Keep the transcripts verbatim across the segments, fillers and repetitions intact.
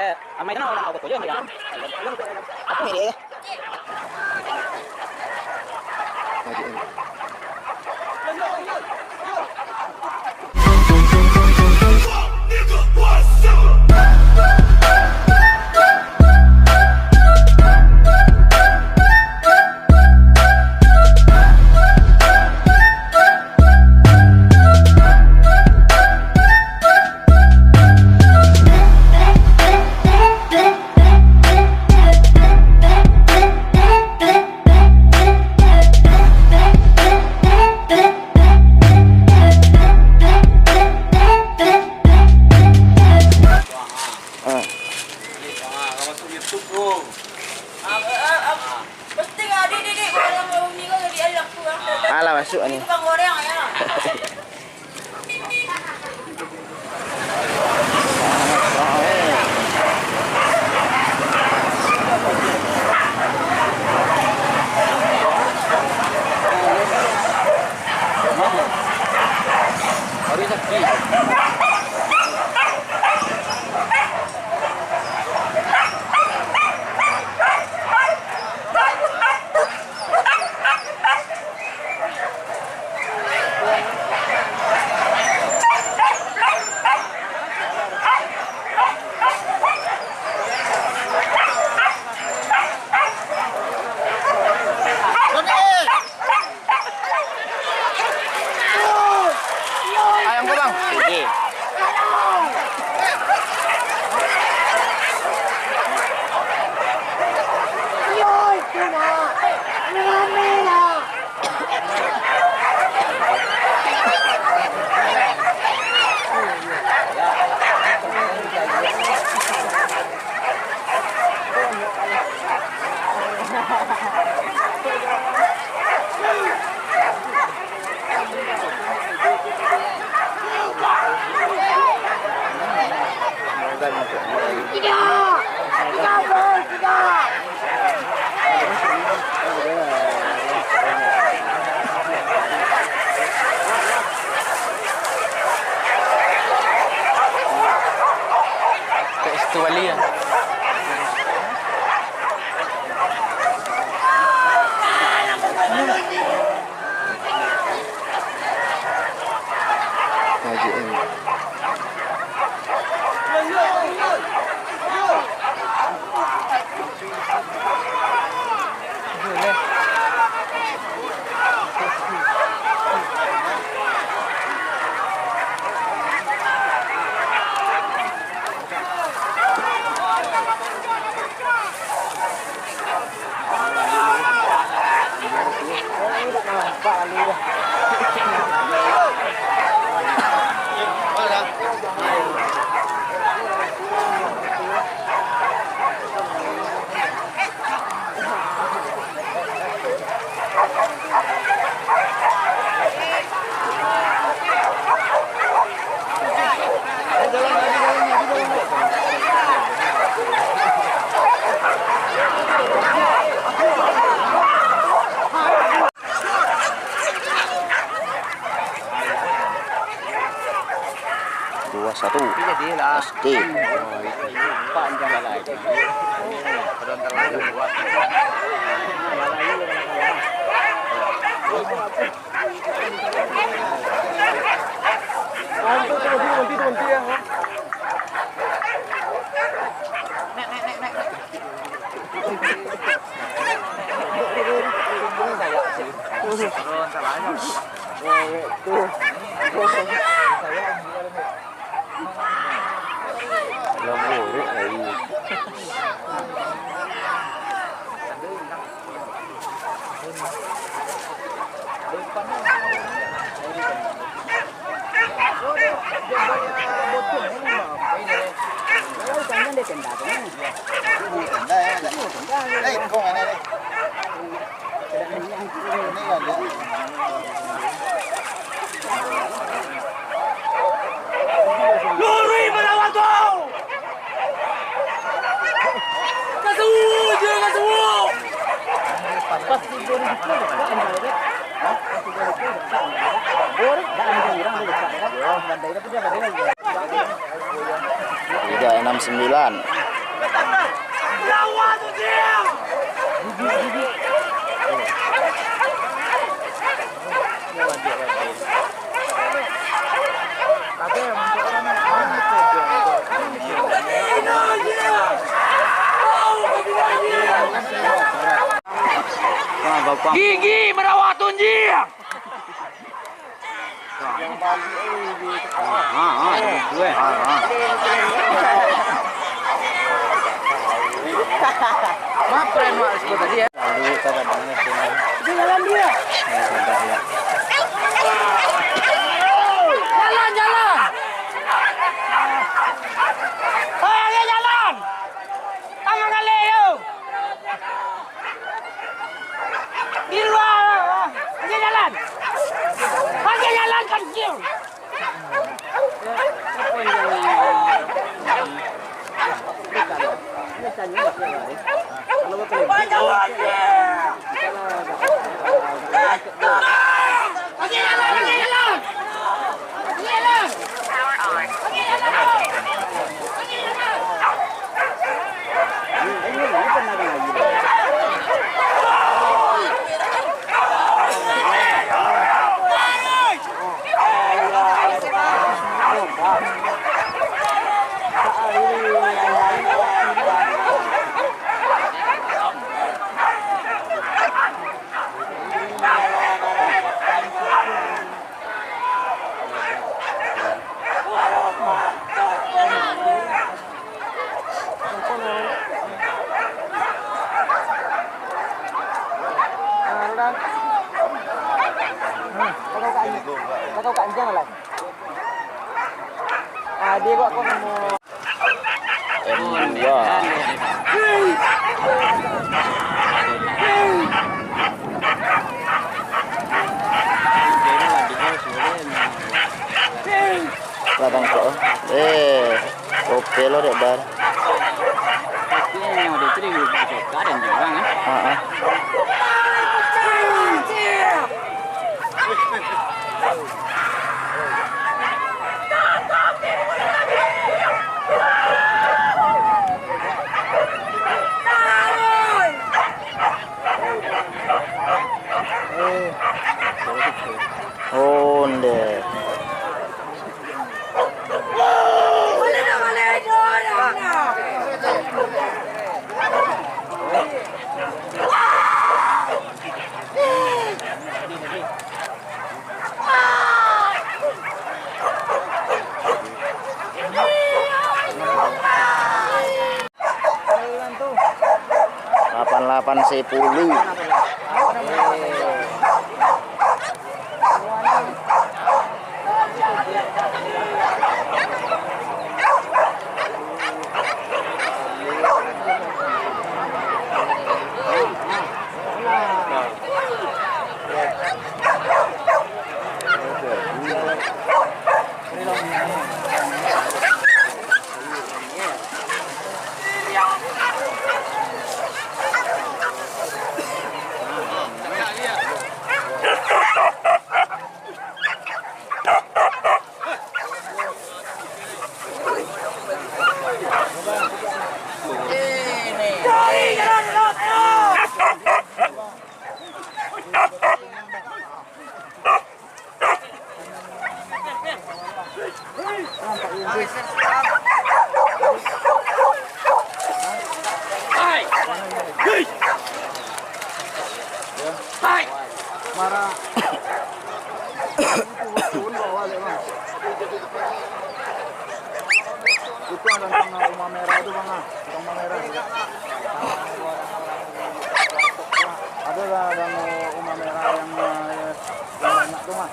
Ah. Alah, masuk ni. Ayam ko, Bang. Tinggi. Kat situ bali lah. K J M. Dua satu. Tapi jadilah. S D. Panjang lah itu. Lurui malawan tu! Kasuo je, kasuo! Tiga enam sembilan. Gigi merawat tunjang. Jalan dia. Jalan, jalan. Ayo, jalan. Tangan galeh, yo. Di luar. Ayo, jalan. Ayo, jalan, kancil. M dua. Lah bangkok. Eh, oke lo dek bar. Heeh. Onde. Lapan lapan sepuluh. Itu ada rumah merah itu, Bang, ah. Rumah merah. Ada lah, ada rumah merah yang, eh, yang banyak tu, Mas.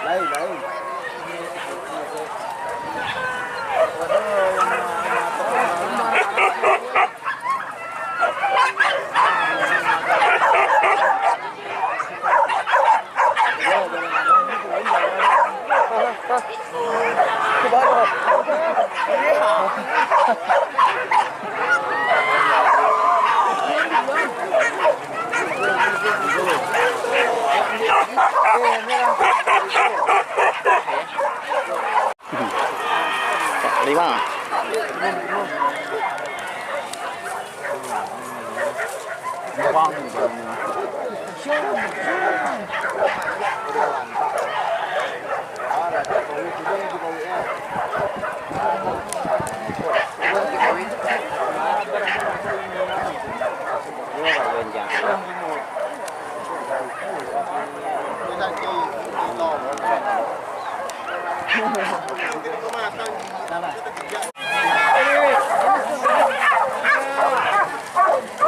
Lain, lain.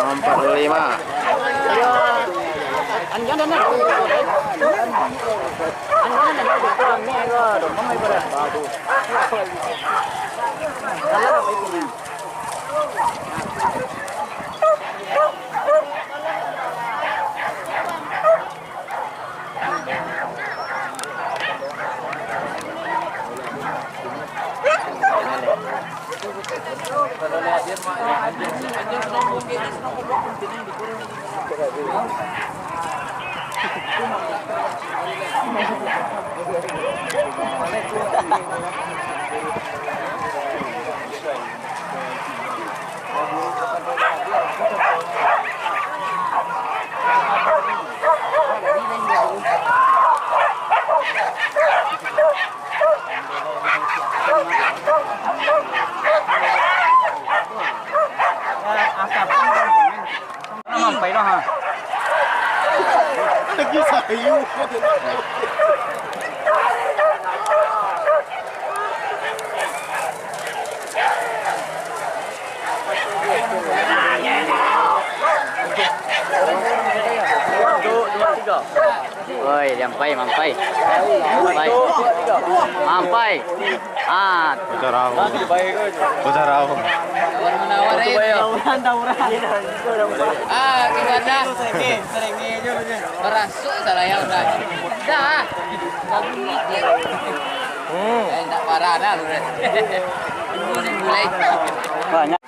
Empat lima. Mampai lah, ha. Lagi sayu. Oi, mampai, mampai. Mampai. Mampai. Ah. Bocah rawa. Bocah rawa. Tawar-menawar, eh. Ah, gimana? Barasuk salah ya, udah. Dah. Kau bunyi, eh. Hmm. Eh, tak parah dah, lu, deh. Tunggu, tunggu, mulai. Banyak.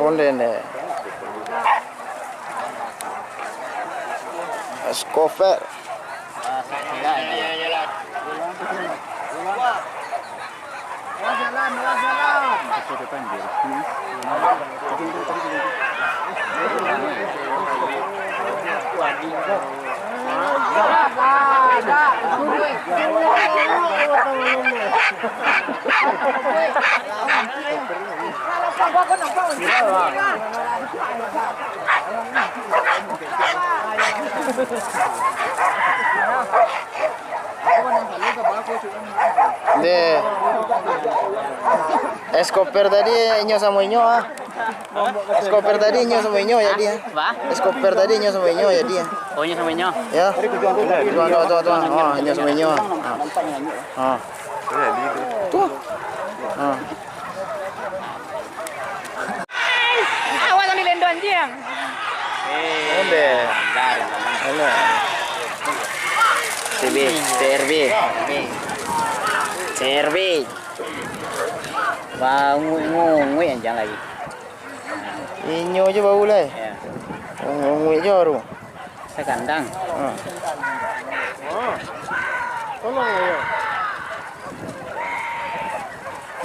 Onde ne. Escobar. Deh. Escobar tadi inyo samo inyo, ah. Escobar tadi inyo samo inyo jadi, ah. Bah? Escobar tadi inyo samo inyo jadi, ah. Oh, inyo samo inyo? Ya. Tuan, tuan, tuan, tuan. Oh, inyo samo inyo. Ah. Ah. Tu. Ah. Awas ambil lendo anjing. Onde. Alah. C B, C R B. C R B. Banguik-nguik anjing lagi. Inyo je bau lai. Ya. Nguik-nguik je baru. Sakandang. Ha.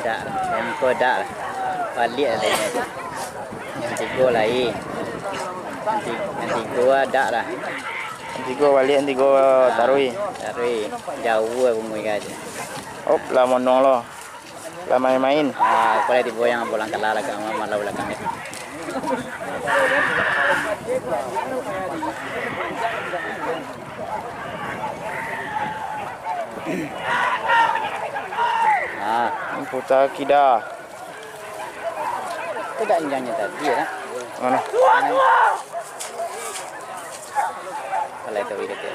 Dak, tempo dak lah. Baliak lah. Nan tigo lai. Nan ti-, nan tigo dak lah. Nan tigo baliak, nan tigo taruih. Taruih. Jauah lah bungo ka. Op, lah monong lo. Lah main-main. Ah, aku lah tibo yang bolang kalah lah, kamu malah belakang ya. Ah, putar kida. Itu dah injangnya tadi ya, nak? Mana? Kalau itu begitu.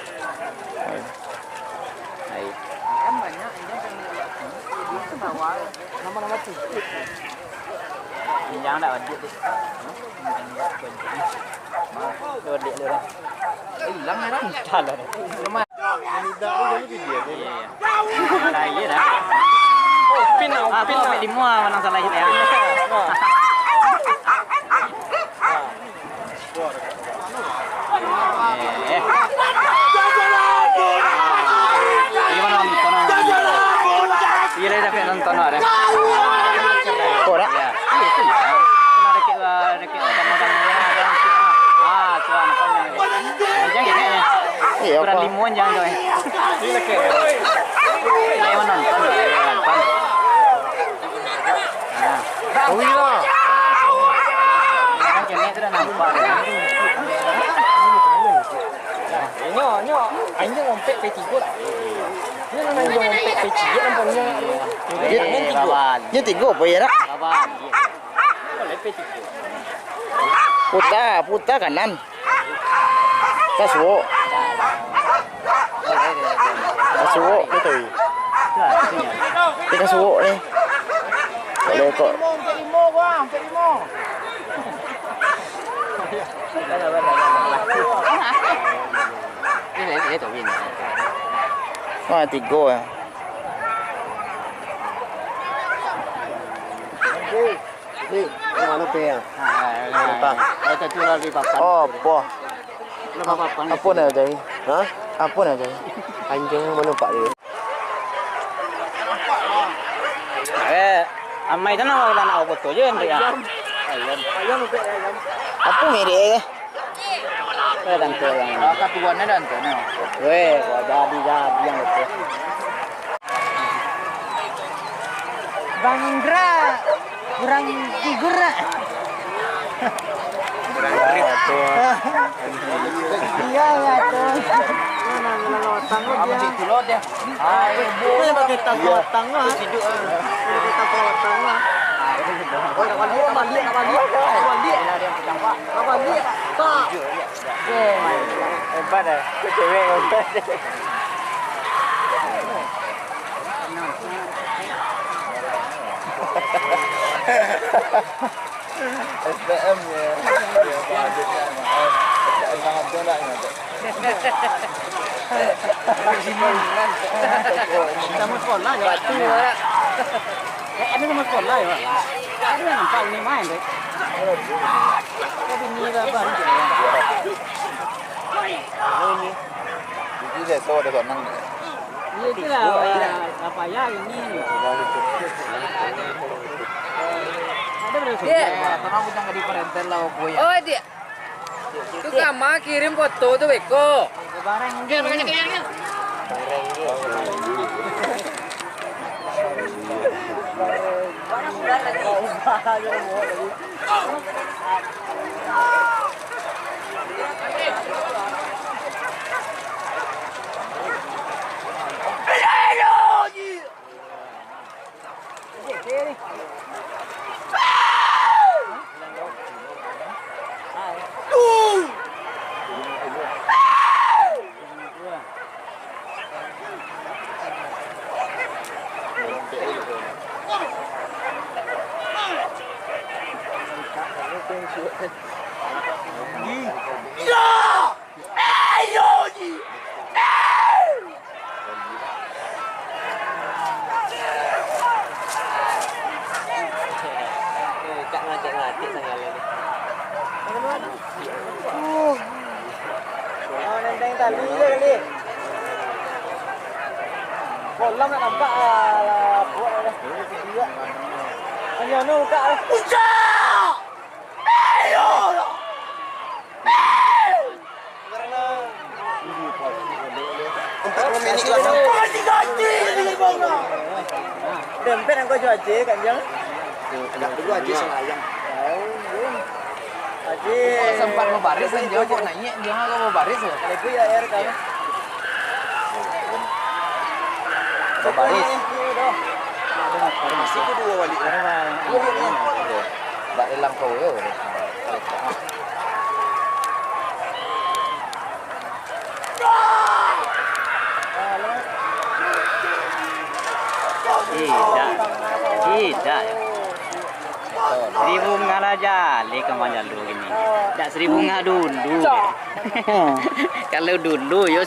Hai. Injang dak wajib tu. Wajib tu dah. Hilang dah. Entahlah dah. Iya. Lah, iya dah. Upin lah, Upin lah. Di mua manang salah ya. Ukuran limo an jangan kau, eh. Lai manonton, lai manonton. Nah. Tahu lah. Jangan kenek tu dah nampak, ya. Nyo, nyo, anjing ngompek P tigo lah. Nyo, anjing ngompek P tigo nampaknyo. Anjing tigo. Nyo tigo apo, ya, nak? Lawan. Puta, puta kanan. Ka suok. Ka suok ni tu. Ni ka suok ni. Boleh kok. Wah, tigo ya. Ni, mano pe ya? Mantap. Oh, apo? Apo nak cari? Hah? Apo nak cari? Anjing mano pak dia? Eh, amai tu nak, nak foto je, Hendrik, ya? Ayam. Ayam, ayam. Apo mirip, eh? Eh, dan tu yang. Ah, katuannya dan tu, nah. Weh, wah, jadi, jadi yang itu. Bang Indra, kurang figur, nak? Kurang grip. Iya, iya, tuh. Mana, mana lotang, dia. Itu yang pakai tas lotang, ah. Pakai tas lotang, ah. Oh, nak balik, nak balik, nak balik. Nak balik. Nak balik. Tak. Hebat, eh. Itu cewek hebat. S T M ya. S T M sangat galak ya. Sama sekolah ya. Eh, ada sama sekolah ya. Ada yang nampak ini main, deh. Tapi ni lah, Bang. Ini saya tahu ada sanang. Iya, itulah, apa ya ini? Ada berapa? Dia. Tenang, bukan di parental lah, boy. Oh, dia. Tu kama kirim foto tu beko. Barang dia. Cak ngacak-ngacak sangaran ni. Oh, nenteng tali je kali. Kolam nak nampak, ah, buat lah. Hanya anu buka lah. Ucak! Ayo! Empat puluh minit lah. Dempet angkau jo Aji, kan, Jang? Agak dulu Aji sembahyang. Aji. Sempat babaris, kan, Jang? Kok naiak, Jang, kalau babaris, ya? Kalau itu ya, air kan. Babaris. Masih tu dua balik. Dua balik. Bak dalam kau, ya. Tidak, tidak. Seribu ngah lah jaleh ka manjalo kini. Dak seribu ngah dulu. Kalau dulu, yo